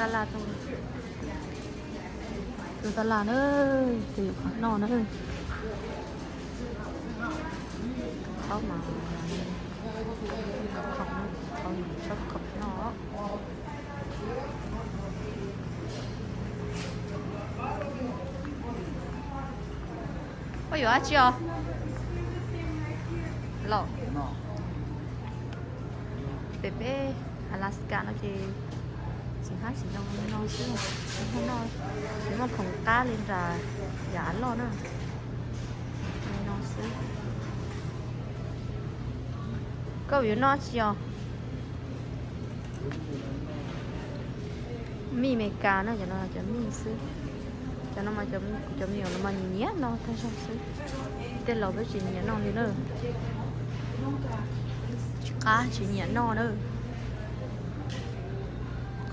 Tab laj, tus tab laj na, tus yuav qhov noj na. Qhov mas, qhov, qhov noj. Koj yuav dab tsi os? Los, pem peb Alaska no ces txiv hmab txiv ntoo no xwb, tsis muaj khoom qab li nram yav av loj na. No xwb. Koj yuav noj tsi os? Mij Amelikas na, cov no cov mij xwb. Cov no mas, cov mij no mas nyiam noj tag zog xwb. Tej laus peb tsis nyiam noj li na. Tsis qab tsis nyiam noj na.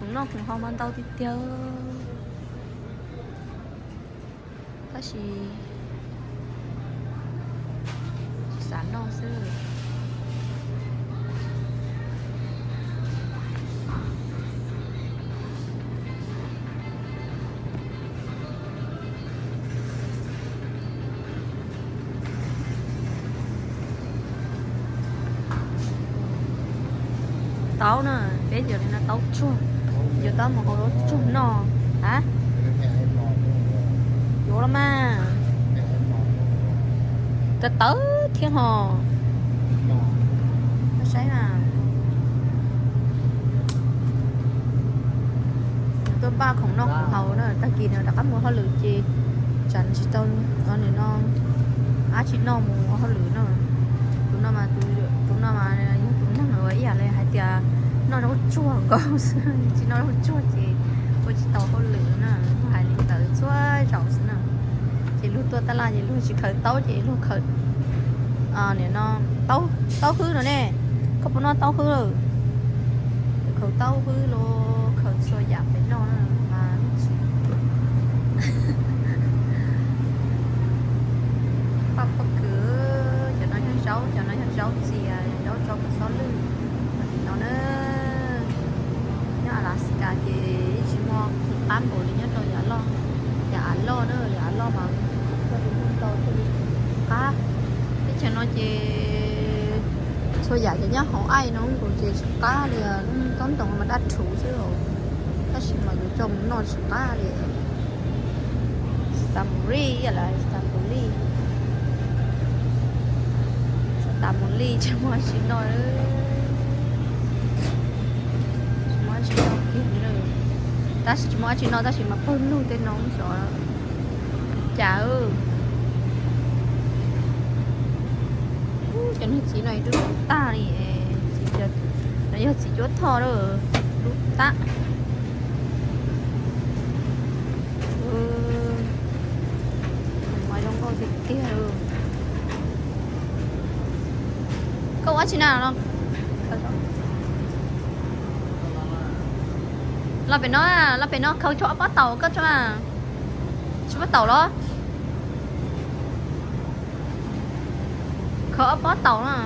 Khoom noj khoom haus mas ntau tiag tiag. Tab sis tsis xav noj xwb. Taub na, peb yuav li no taub tsuag, yuav taub mus hau tsuag noj. A, yuav los mas, tawv tawv thiab ho. Saib mas, tuaj npaj khoom noj khoom haus na, tag kis no rov qab mus hauj lwm ces tsam tsis tau, nim no, ab tsis noj mus ua hauj lwm no. Tus no mas, tus no mas yog tus neeg uas ib yam li hais tias noj zaub tsuag nkaus xwb, tsis noj zaub tsuag ces ua tsis tau hauj lwm na, hais li ntawd txhua zaus xwb na. Ces luag tuaj tab laj ces luag tsis khaws taub ces luag khaws, nim no, taub hwb no ne. Koj puas noj taub hwb? Khaws taub hwb los khaws txhua yam pem no na. Paj pob kws, cov no yog zaub, cov no yog zaub txias, zaub tso kua txob lwj no na. Nyob Alaska ces tsis muaj qab npaum li nyob rau yav loj, yav av loj na, yav av loj mas thiaj li muaj ntau thiaj li qab. Teb chaws no ces txhua yam ces nyob hauv aij no nkaus ces tsis qab li, lub taub ntoos mas dab rhuv xwb os, tab sis mas yuav coj mus noj tsis qab li. Strawberry los strawberry, strawberry tsis muaj dab tsi noj, tsis muaj dab tsi noj kiag li. Tab sis tsis muaj dab tsi noj tab sis mas pawg lug tej no xyov li cas. Cov niag txiv no dub tag li, no yog txiv cuab thoj, dub tag. Mas zoo nkauj tiag tiag. Koj ua dab tsi na? Los pem no, los pem no khaws tso ob pob taum koj tso. Tsis pob taum los? Khaws ob pob taum na.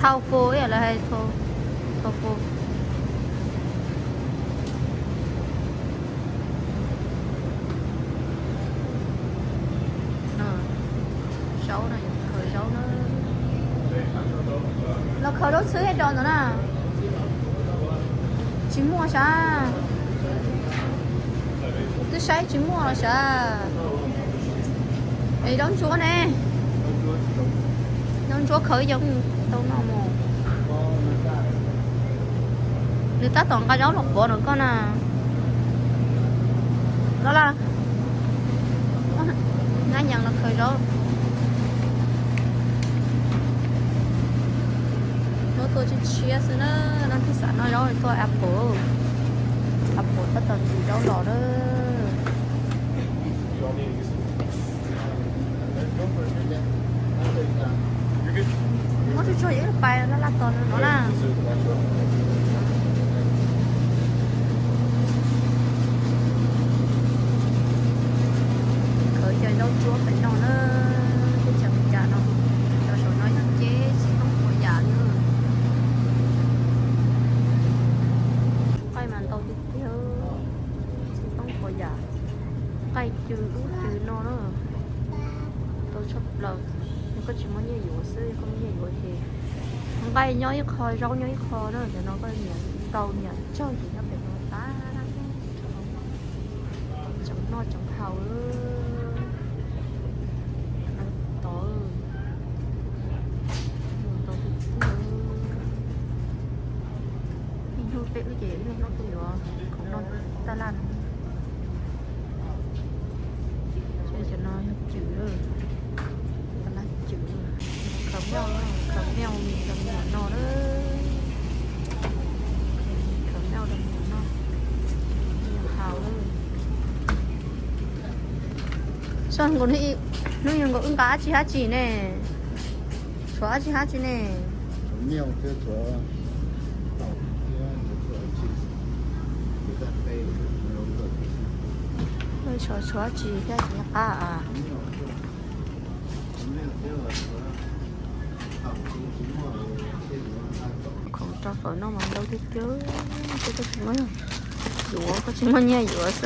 Tofu, lawv hais tofu. Zaub no, khaws zaub na. Los khaws zaub xwb es rau ntawd na. Tsis muaj sav. Twb saib tsis muaj los sav. Es zaub ntsuab ne. Zaub ntsuab khaws ib co tau noj mus. Nws tab tom nqa zaub los pov rau koj na. Los lawm. Nab nyees los khaws zaub. Zaub tuaj tshiab tshiab xwb na, leej twg xav noj zaub tuaj apple. Apple tab tom ntxim zaub los na. Muab tsuag tsuag ib lub pais laj laj tos no na. Khaws cov zaub tsuab pem no na, teb chaws Amelikas no, cov saum no yog ceb tsis tau ua yam li. Qaij mas ntau tiag tiag. Nqaij cw ub cw no na, tau tshaj plaws. Yog koj tsis muaj nyiaj yuav xwb, yog koj muaj nyiaj yuav ces nqaij nyob ib qho, zaub nyob ib qho na, cov no koj nyiam ntau nyiam tsawg ces nyob pem no tag, tseem noj tseem haus. Tod, ib hnub peb wb ces ib leeg hnub peb yuav khoom noj taj laj no. Cov no yog cwm, taj laj cwm, khaws mej, khaws mej mis rau me nyuam noj na, khaws mej rau me nyuam noj, me nyuam haus. Soj nkaus hnub, hnub nkaus wb nqa dab tsi dab tsi ne? Tshuav dab tsi dab tsi ne? Tshuav, tshuav dab tsi thiab tsis nco qab a. Khoom rau fawm noj mas ntau tiag tiag, koj tsis muaj yuav, koj tsis muaj nyiaj yuav xwb.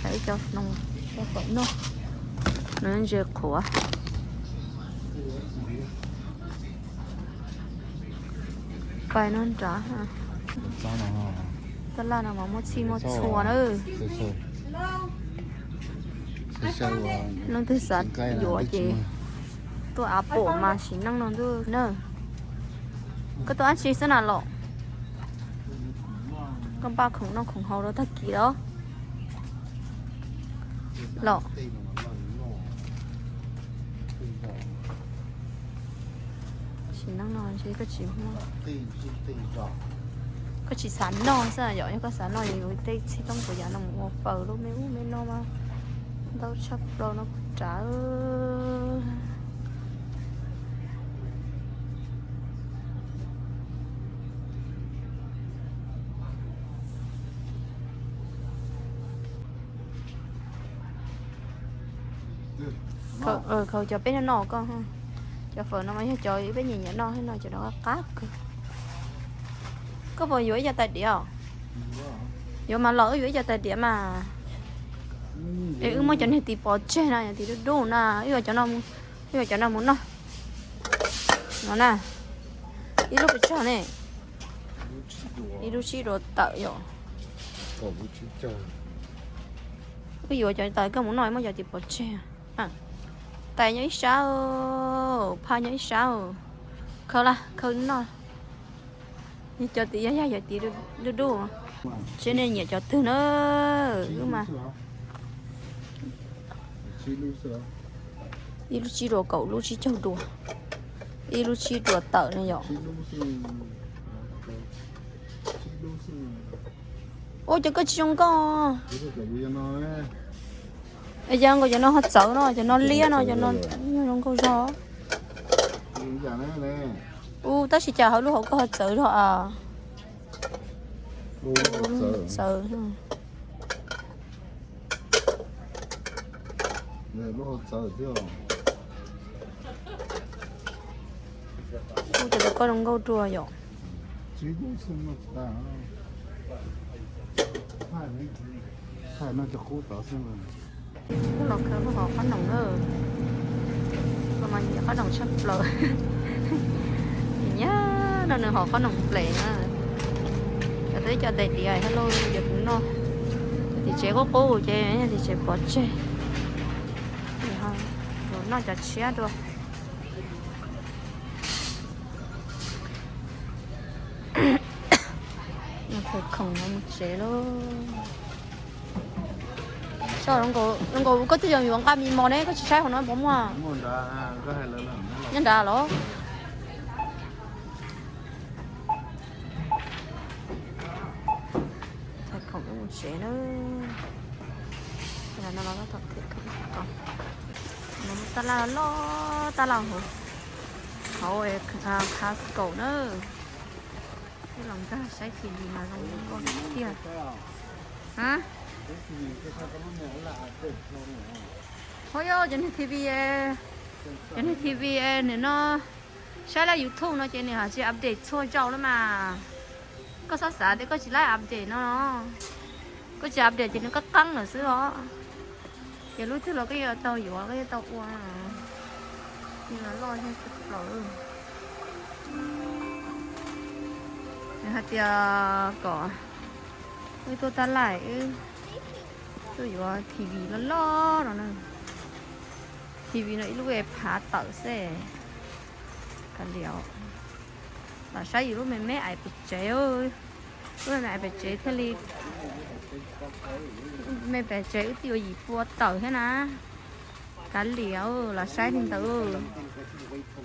Hais ib co noo rau fawm noj, nws ntse qhuav. Pais no nrad, taj laj no mas muaj txhij muaj txhua na. Leej twg xav yuav ces tuaj av pom mas sim neej no ntuj na. Koj tuaj dab tsi xwb na los? Koj npaj khoom noj khoom haus rau tag kis los? Los. Sim neej no ntshe koj tsis muaj, koj tsis xav noj xwb yom, yog koj xav noj ces yuav tej txhij toob puas yam no mus ua fawm lub me ub me no mas ntau tshaj plaws no kuv rav. Khaws cov peb noj noj koj, cov fawm no mas yog cov peb nyiam nyiam noj no, cov no qab kawg. Koj puas yuav ib co tais diav? Yuav mas los wb yuav ib co tais diav mas. Es wb muab cov niag tis pov tseg na, cov tis dub dub na, wb yuav cov no mus noj. No na, ib lub pes tsawg ne? Ib lub tsib duas tawm yom. Wb yuav cov tais koj mus noj, muab cov tis pov tseg. Tais nyob ib sab, phaj nyob ib sab. Khaws la, khaws noj. Cov tis yog yog cov tis dub dub. Seb nej nyiam cov twg na. Wb mas ib lub tsib duas, kaum lub tsib caug duas, ib lub tsib duas tawm ne yom. Ua cov koj tsis zoo nkauj. Yog nkaus cov no ho txawv no, cov no liab no, cov no zoo nkauj zog. Ua tab sis cas hauv lub hauv koj ho txawv zog a. Txawv. Ua cov koj zoo nkauj dua yom. Los khaws lub hauv qhob noom na. Koj mas nyiam qhob noom tshaj plaws. Nyiam nyiam noj nws hauv qhob noom plev na. Cov twb cov tais diav thiab lauj, cov kuv noj. Tim tsev qub qub ces tim tsev pov tseg. Yuav noj cov tshiab dua. Khaws khoom no mus tsev lauj. Zoo nkaus koj twb yog yuav nqa mis mos ne, koj tsis saib hauv no puas muaj. Nyob nrad los? Thaij khoom mus tsev na. No, no, taj laj loj, taj laj hauv, hauv Costco na. Los nkag saib T V mas zoo nkauj tiag. Hov yog cov niag T V, cov niag T V nim no saib lawv YouTube no ces nws haj tsis update txhua zaus lawm mas. Koj txhob xav tias koj tsis laib update no. Koj tsis update ces nws qab qeeb lawm xwb os. Ces lub twg los koj yuav tau yuav, koj yuav tau ua. Nws los loj thiab tsis plaws. Nws hais tias kom wb tuaj tab laj wb tuaj yuav T V loj loj no na. T V no ib lub phav tawm xwb. Kav liam, los saib yus lub me me ais pem tsev. Lub me me ais pem tsev thiaj li, me pem tsev wb twb yuav yim pua tawm thiab na. Kav liam, los saib li ntawd.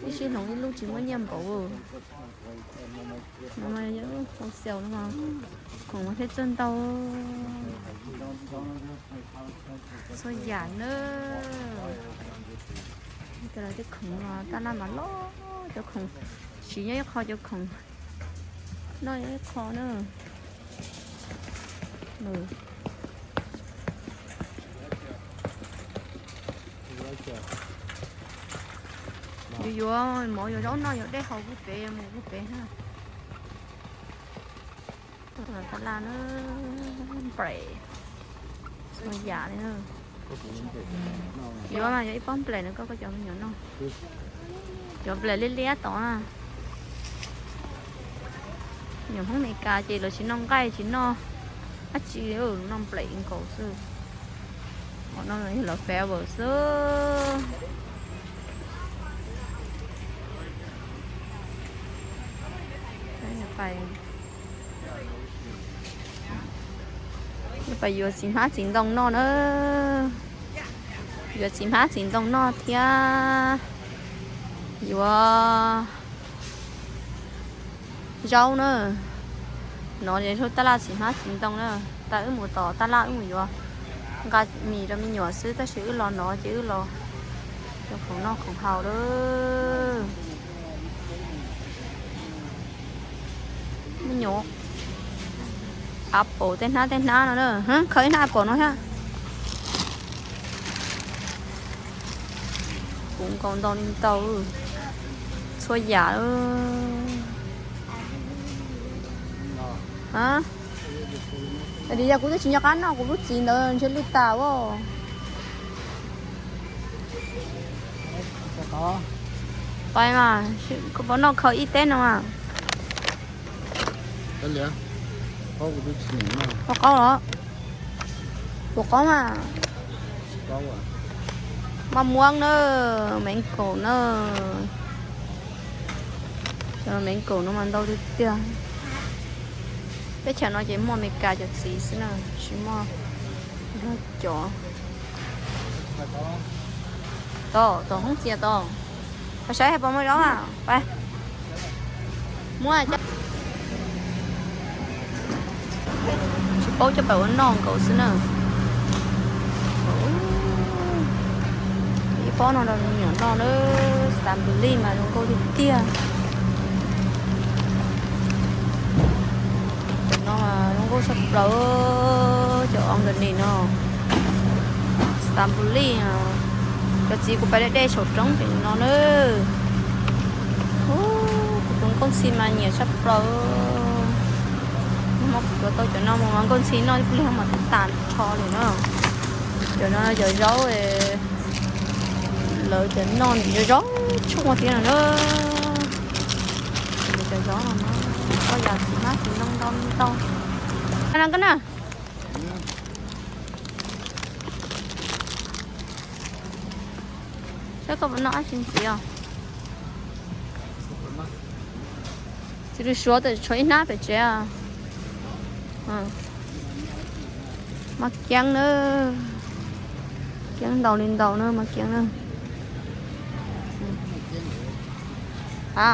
Ib sij hloov ib lub tsis muaj nyiaj npaum. No mas wholesale no, khoom mas thiaj txawj ntau. Txhua yam na. Cov lawv tej khoom no tab laj mas loj, cov khoom siv nyob ib qho, cov khoom noj nyob ib qho na. Yuav yuav mov yuav zaub noj yuav dej haus kuv pem mus kuv pem na. Tab laj na, nplaim txhua yam li na. Yuav mas yuav ib pob nplaim na koj, koj cov me nyuam noj. Cov nplaim liab liab tod na. Nyuam Hmoob Amelikas ces lawv tsis noj nqaij tsis noj dab tsi, noj nplaim nkaus xwb. Qhov no yog lawv favour xwb. Pais yuav txiv hmab txiv ntoo noj na. Yuav txiv hmab txiv ntoo noj thiab yuav zaub na. No ces lub tab laj txiv hmab txiv ntoo na. Tab wb mus tom tab laj wb mus yuav nqa mis rau me nyuam xwb, tab sis wb los no ces wb los yuav khoom noj khoom haus lawm. Me nyuam apple tej hnab tej hnab no na, khaws ib hnab apple no thiab. Kuv nkaus ntau li ntau, txhua yam. Dis yog kuv twb tsis nco qab noj kuv lub txiv ntawd ntshe lwj tas as. Pais mas, koj puas noj khaws ib teb no mas? Qaub los? Puas qaub mas? Maj muab na, mango na. Cov mango no mas ntau tiag tiag. Teb chaws no ces muaj Amelikas cov txiv xwb na, tsis muaj Nplog cov. Tod, tom hoob txias tod. Pais saib puas muaj zaub a, pais. Muab, tsis paub coj pais ua noj nkaus xwb na. Ib pob no rau me nyuam noj na, strawberry mas zoo nkauj tiag tiag. Cov no zoo nkauj tshaj plaws, cov underneath no. Strawberry, cov txiv kuv pais dej dej saum roob ces no na. Kuv tus nkauj ntxhi mas nyiam tshaj plaws. Hnub no kuv tuav tau cov no mus mas nkauj ntxhi noj ib pliag mas tas nrho lawm na. Cov no cov zaub, lawv cov no zaub tshua tiag no na. Cov zaub no, koj yam txiv hmab txiv ntoo ntau ntau. Koj na, saib koj puas noj dab tsi ntxiv os. Tsis lwm suav tam tshuav ib hnab pem tsev. Maj kiab na, kiab ntau li ntau na, maj kiab na. A,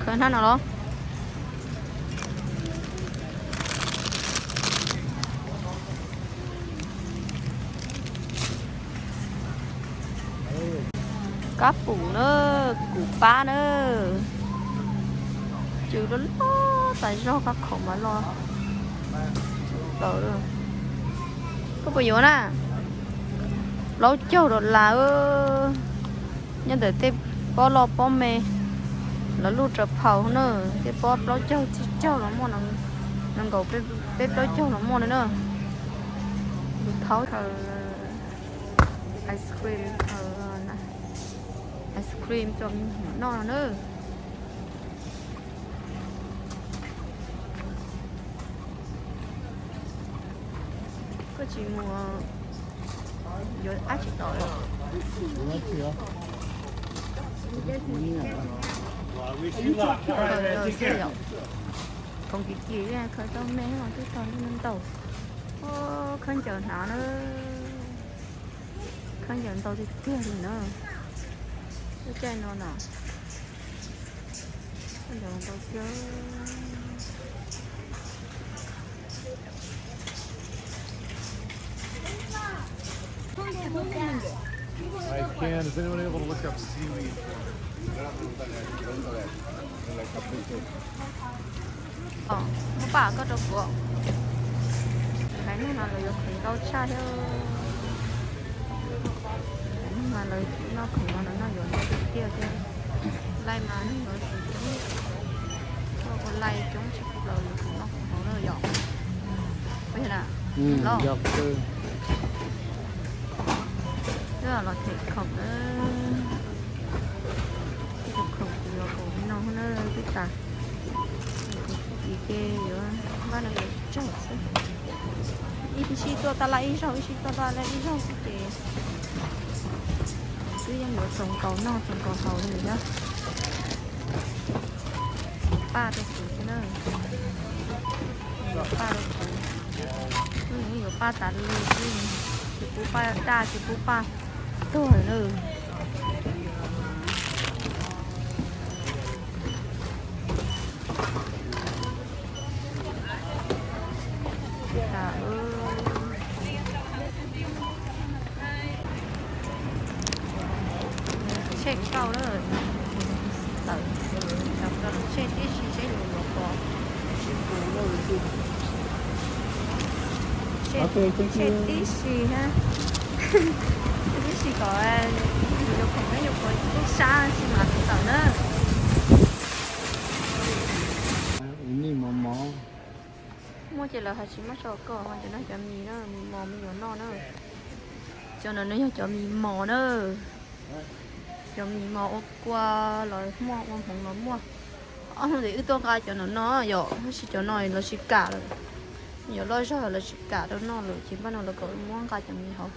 khaws hnab no los. Kab pum na, kuv pab na. Cw loj loj tas zog, kab khaum mas loj. Koj puas yuav na? Plaub caug dollar. Nyob ntawm tej pob loj pob me, lawv luj raws phaus na, tej pob plaub caug tsib caug los muaj no. Nees nkaum peb plaub caug los muaj no na. Tus thaub khaws ice cream, khaws ice cream rau me nyuam noj no na. Koj tsis mus yuav dab tsi tod los? Khoom kim kim khaws tau me no twb tau ntau. Khaub ncaws hnav na. Khaub ncaws ntau tiag tiag li na. Lub caij no na, khaub ncaws ntau tiag. I can, is anyone able to look up seaweed for me? Muab paj koj rau kuv. Haiv neeg no lawv yuav khoom ntau tshaj thiab. Haiv neeg no lawv noj khoom no lawv noj yuav ntau tiag tiag thiab. Laij mas neeg lawv khoom coob, ua laij coob tsis plaws lawv khoom noj khoom haus na yom. Los, los them khoom na. Khoom los khoom no na twb tas. Ces yuav npaj no yuav tsaug xwb. Ib sij tuaj taj laj ib zaug, ib sij tuaj taj laj ib zaug xwb ces twb yeej yuav txaus nkaus noj txaus nkaus haus li na. Paj rau kuv xwb na. Yuav paj rau kuv. Hnub no yuav paj tas li, tsis pub paj daj tsis pub paj tuag na. Tshem kauj lawm, tawm, tshem tib si seb yuav yuav pom. Tshem tib si hab, tshem tib si kom yuav khoom neb yuav pom tub sab si mas tawm na. Muaj ces lawv hais tsis muaj tso koj, cov no cov mis na, mis mos me nyuam noj na. Cov no yog cov mis mos na. Cov mis mos ua kua los muaj, ua hmoov los muaj. Ob hnub ntawd wb tuaj nqa cov no no yom, tab sis cov no lawv tsis kam lawm. Yuav loj zog lawv tsis kam rau noj lawm ces npaj no lawv kom muab nqa cov mis hauv.